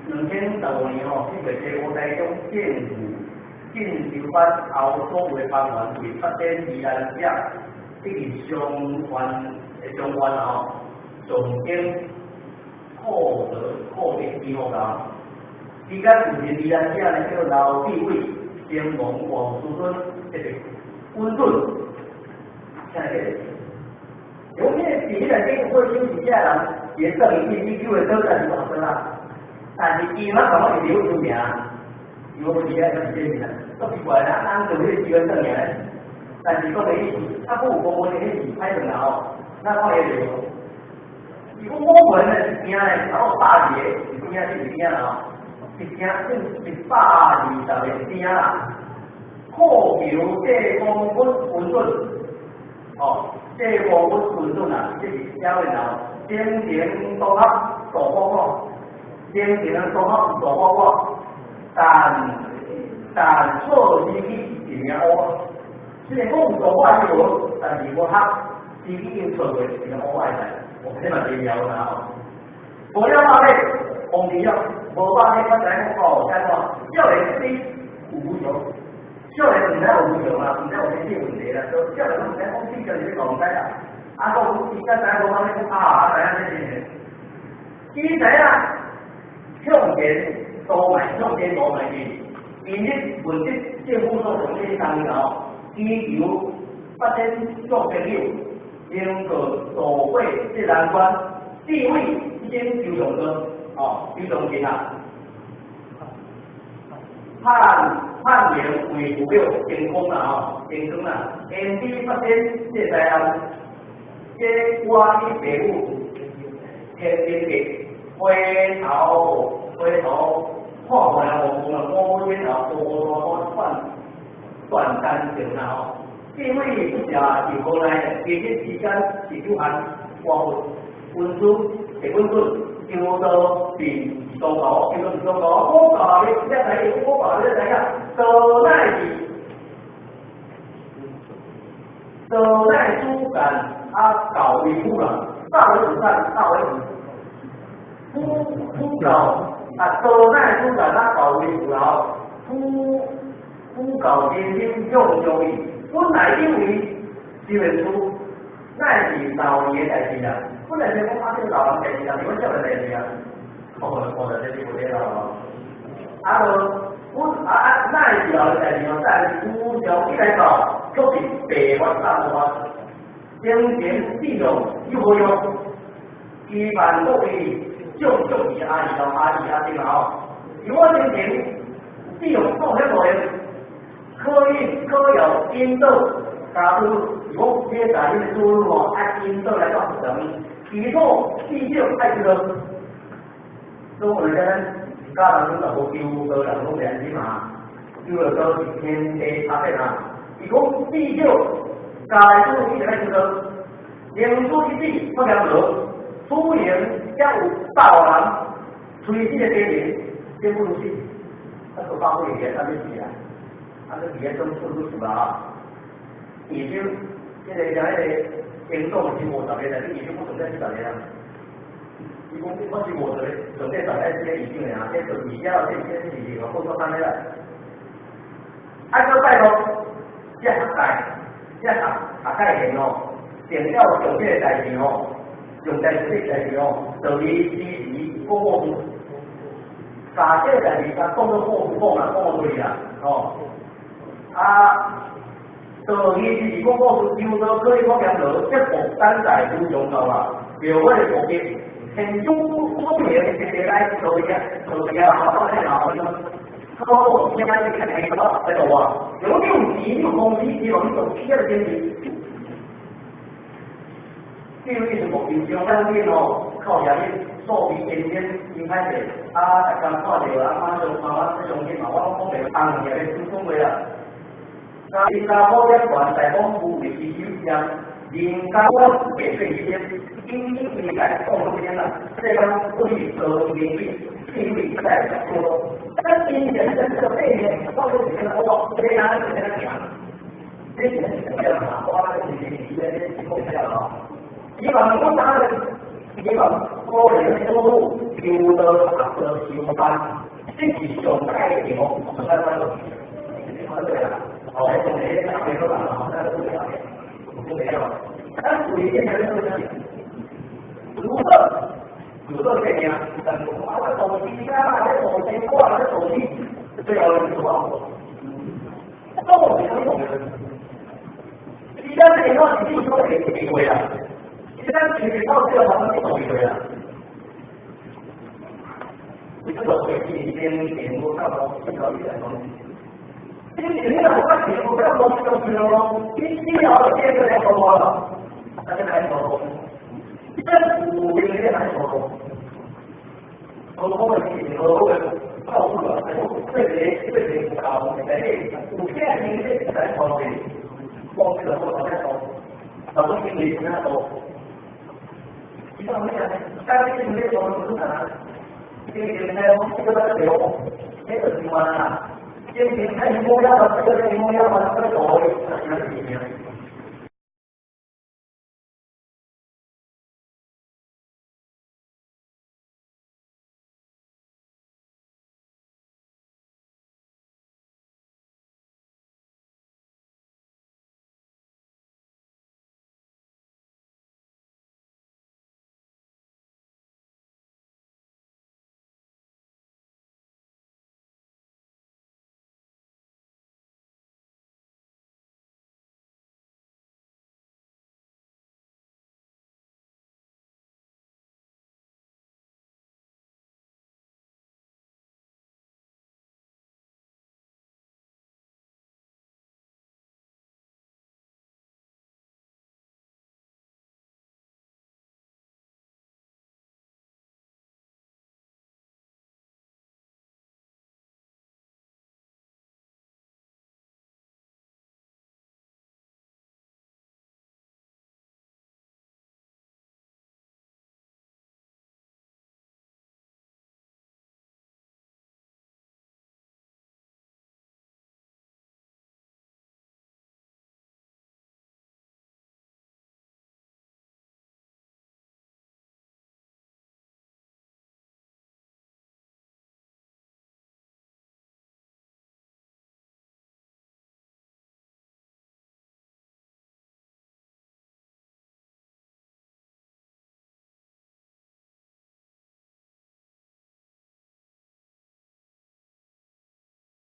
2015年吼，七月初五台中政府进修班后所有的班员为发展宜兰者，得以相关的相关吼，上经获得获得记录啦。期间有一宜兰者呢叫刘志伟，前往黄树村这个温润，听下这个。有迄个伫迄内底过手是这人，伊会转去研究的所在是偌多啦。但是伊嘛感觉是刘出名，伊讲伫遐是这名，足奇怪啦，咱做迄个机关转来，但是讲的意思，啊，阁有讲我这是歹转啦吼，咱看伊个伊讲我们呢是惊咧，啊，我百二个是惊是惊啦吼，一惊120个惊啦，苦求这公分温润，哦，这公分温润啊，这是啥物啦？精神多合大火火，精神多合大火火，但错时机一名乌，虽然讲有大火是无，但是无合时机已经错过一个乌爱来，我这嘛重要啦吼。无了百日，王弟哦，无百日我知影讲哦，安怎？少年这有无常，少年毋知有无常啦，毋知有啥物问题啦，所以少年拢毋知讲死就是讲毋知啦。啊，讲伊才知影无百日讲啊，知影这是。伊知影向前多迈，向前多迈去。今日问得政府所从这个工吼，祈求发展做朋友，能够渡过这难关，地位已经求上高，哦，求上前啊。判判明为父母成功啦吼，成功啦，因此发展这台湾，这我以父母天天的回头回头看看啊，无无啊，无天后无无无断断感情啦吼。这位不是是无奈，其实时间是有限，我文书这本书叫做是当头，叫做是当头。我教你，你知，我教你知影，道乃是道乃主干啊，教为辅啦，教为主干，教为辅，辅教啊，道乃主干啊，教为辅啦，辅辅教人心向上去。本来以为这本书乃是老年的代志啦，本来是讲啊，这个老人代志啦，是阮少年代志啊。哦，看着这是有礼啦吼。啊，就本啊啊，乃是老人代志哦，但是思想起来到，却是白发三无法，精神志用又无用，期盼各位众众义阿姨阿姨阿弟吼，如果精神志用做遐无用。可以可有引导加入，如果这在你的输入吼，爱引导来到什么？基础至少爱知道。所以我们咱教人拢无求高人拢袂安怎嘛，求了高是天地差别啊。伊讲至少教来做一定爱知道，灵主一子不了无，此行才有道人随时的地名，这不如是，啊，做发挥个，啥物事啊？啊，你伫遐种出入是吧？已经，这个像迄个行动是50个，但你已经不存在40个啊。伊讲我是50个，上底十个这个医生的啊，这做记者，这这是是哦，工作单位啦。啊，阁拜托，这学界，这学学界贤哦，定了重这个代志吼，重代这个代志吼，道理支持广播部，把这个代志甲当做广播讲啊，讲落去啊，吼。啊，道义是讲我有道可以讲严罗，这负担在无上高啦。庙会的目的，天主我明一个来做嘢，做嘢好，好，好，我今仔日看见个在度啊，如果你有钱，你有公司，希望你做企业的经理。这位是目前中央边哦，靠遐咧数字先生真歹势，啊，逐工看著啊，马上妈妈在中间嘛，我拢讲袂，红起来输讲话啦。新加坡一环大风无为之首相，人家我白税一点，因因来讲这边啦，这讲对高年龄地位在多，但今年这个背面到底是我这边是怎样讲？这是怎样啊？我是是是是讲啥啊？希望我打的，希望我可憐所有求道學道修辦，這是上界的題目，上界關注。對啦，哦，仲係啲咩都難，那都唔了，唔了。咱規個人都是，如果如果這樣，但是我投資啊，咧投資股啊，咧投資，最後是什麼？都是什麼？而家這個是做會機會啊，而家其實到最後係做機會啊。你做會計，邊邊我搞到這個來講。你你若無較錢，無較無就算咯。你以後就變做來做咯，大家來做。你這有用你來做。我講的是我講的到處啊，這個這個有夠，但是有些人這來做的，講這個我來做，老多經理來做。你講咩啊？但是你做不是啥？經理來講，這個這個，那個什麼啊？經理太摸了，這個摸了，這個做的，那是什麼？